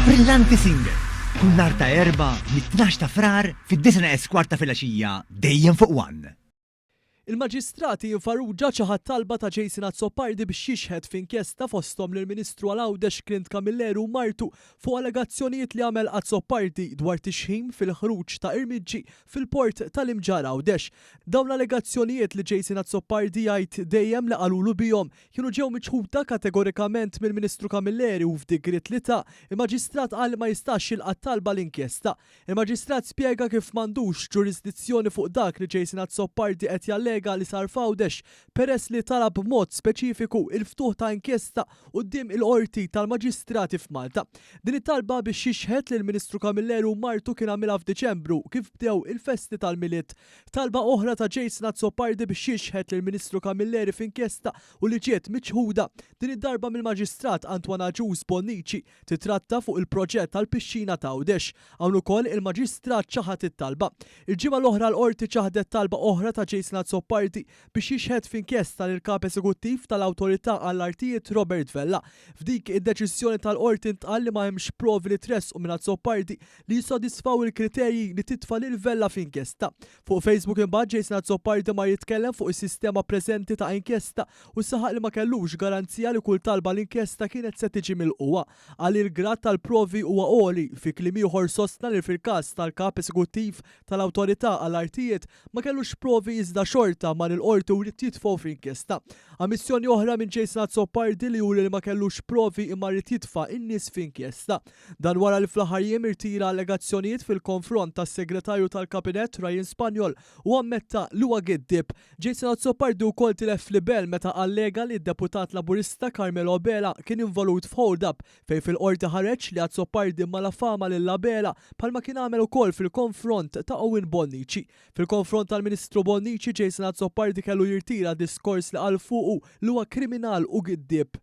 Brillanti Singer, kull nhar ta' Erbgħa mit-tnax ta' Frar fid-disgħa neqes kwart ta' filgħaxija dejjem fuq One. Il-Maġistrat Ian Farrugia ċaħad talba ta' Jason Azzopardi biex jixhed f'inkjesta fosthom lill-Ministru għal Għawdex Clint Camilleri u martu fuq allegazzjonijiet li għamel Azzopardi dwar tixħim fil-ħruġ ta' irmiġġi fil-Port tal-Imġarr Għawdex. Dawn l-allegazzjonijiet li Jason Azzopardi jgħid dejjem li qalulu bihom kienu ġew miċħuda kategorikament mill-Ministru Camilleri u f'digriet li ta, il-Maġistrat qal li ma jistax jilqa' t-talba l-inkjesta. Il-Maġistrat spjega kif m'għandux ġurisdizzjoni fuq dak li Jason Azzopardi qed jallega li sar f'Għawdex peress li talab b'mod speċifiku il-ftuħ ta' inkjesta quddiem il-Qorti tal-Maġistrati f'Malta. Din it-talba biex jixhed li l-Ministru Camilleri u martu kien għamilha f'Diċembru kif bdew il-festi tal-Milied. Talba oħra ta' Jason Azzopardi biex jixhed lill-Ministru Camilleri f'inkjesta u li ġiet miċħuda, din id-darba mill-Maġistrat Antoine Agius Bonnici, titratta fuq il-proġett tal-pixxina t'Għawdex. Hawn ukoll il-Maġistrat ċaħad it-talba. Il-ġimgħa l-oħra l-Qorti ċaħdet talba oħra ta' Jason Azzopardi biex jixhed f'inkjesta lill-Kap Eżekuttiv tal-Awtorità għall-Artijiet Robert Vella. F'dik id-deċiżjoni tal-Qorti ntqal li ma hemmx provi li tressqu minn Azzopardi li jissodisfaw il-kriterji li titfa' lil Vella f'inkjesta. Fuq Facebook imbagħad Jason Azzopardi mar jitkellem fuq is-sistema preżenti ta' inkjesta u saħaq li ma kellux garanzija li kull talba għal inkjesta kienet se tiġi milqugħa. Qal li l-grad tal-provi huwa għoli, fi kliem ieħor sostna li fil-każ tal-Kap Esekuttiv tal-Awtorità għall-Artijiet ma kellux provi iżda xorta mar il-Qorti u ried jitfgħu f'inkjesta. Ammissjoni oħra minn Jason Azzopardi li juri li ma kellux provi imma ried jitfa' n-nies f'inkjesta. Dan wara li fl-aħħar jiem irtira allegazzjonijiet fil-konfront tas-Segretarju tal-Kabinett Ryan Spagnol u ammetta li huwa giddieb. Jason Azzopardi wkoll tilef libell meta allega li d-Deputat Laburista Carmelo Abela kien involut f'hold-up fejn fil-Qorti ħareġ li Azzopardi malafama lil Abela bħalma kien għamel ukoll fil-konfront ta' Owen Bonnici. Fil-konfront tal-Ministru Bonnici, Jason Azzopardi kellu jirtira diskors li qal fuqu li huwa kriminal u giddieb.